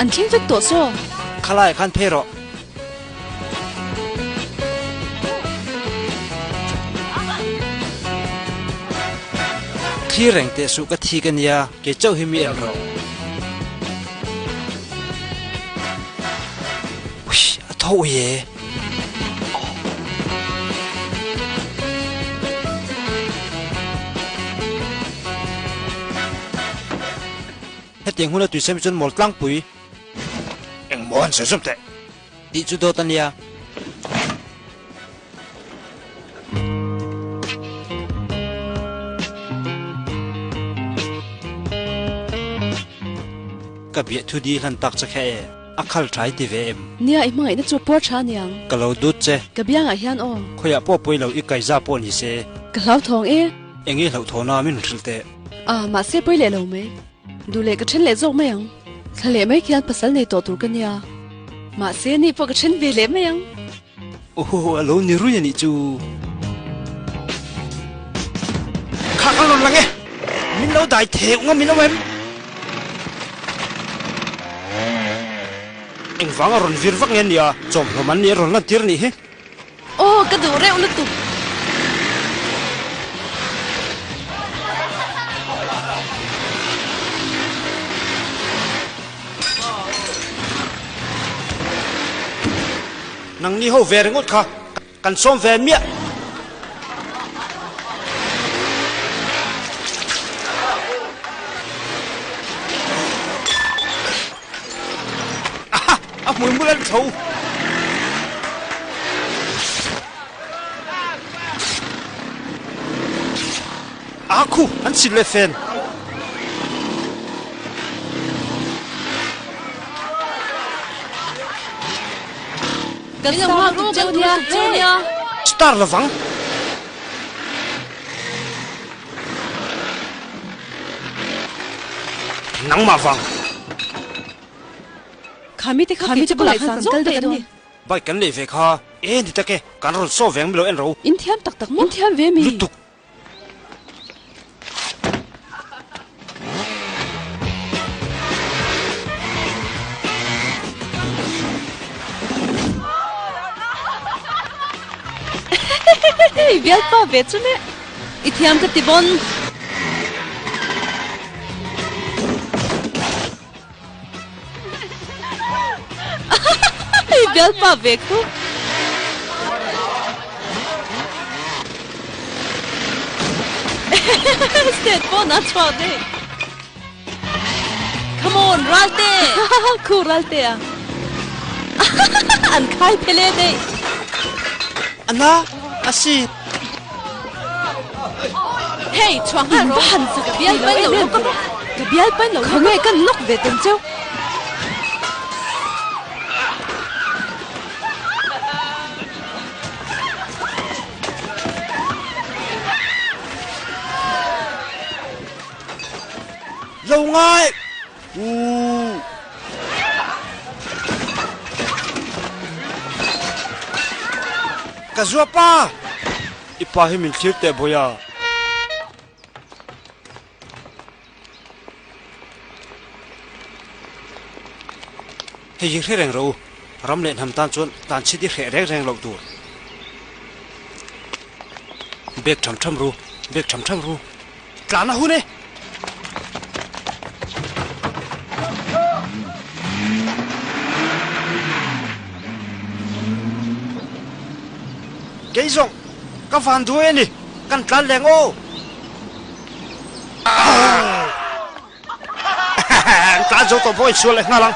An thleng vek tawh saw. Khalai khan phei rawh. Thlir reng teh suh ka thi ka nia, kei chauh hi mi en rawh. Ui, a tho ui e. Hetiang huna tuisem chuan mawl tlangpui. Engmaw han sawi zawm teh? Tih chu dawt a nia. Ka biah thu di hlan tak che kha e, a khal tha i ti ve em? Nia, i hmangaihna chu puar tha aniang. Ka lo dut che. Ka biangah hian aw. Khawiah pawh pawi lo i kaiza pawh ni se. Ka hlauthawng e. Eng i hlauhthawna min hrilh teh. A, mahse pawi leh lo mai. Duh leh ka then leh zawk mai ang. Thla leh mai khian pasal nei tawh tur ka nia. Mahse ni pawh ka then ve leh mai ang. Aw, a lo ni rui a nih chu. Kha kan rawn lang e. Min lo dai theuh ngam in awm em? Engvang a rawn vir vak nge nia? Chawmhlawm an ni a rawn lantir a nih hi. Aw, ka duh reuh lutuk. Nangni ho ve ringawt kha kan sawm ve miah. Aha! A hmuimul an tho. A khu an sil leh fen. Kan lo nghak ru kan nia nia. Star lovang. Nangmah vang. Khami te kha kei chu ka ngaihsan zawk daih dawn. Bike kan lei ve kha e ni tak e, kan rawn saw veng milo en ro. In thiam tak tak maw? In thiam ve mi? Lutuk. Hei bialpa ve chu le. I thiam ka ti bawn. Hei bialpa ve khu. State pawn a chhuak daih. Come on Ralte! Khu Ralte a. An khai phele daih. Ana a si. Hei chhuah nghal rawh. Han chu ka bial pain lo lawk a. Ka bial pain lo lawk a. Khawnge kan lawk ve tum cheu. Lo ngai u. Ka zua pa! I pa hi min thlir teh bawi a. Hei hi hre reng rawh u, ram leh hnam tan chuan tan chhit i hreh reng reng loh tur. Bek tham tham ru, bek tham tham ru. Tlan a hun e! Kei zawng ka van duai a ni, kan tlan leng aw! An tlan zo tawh pawh insual leh nghal ang.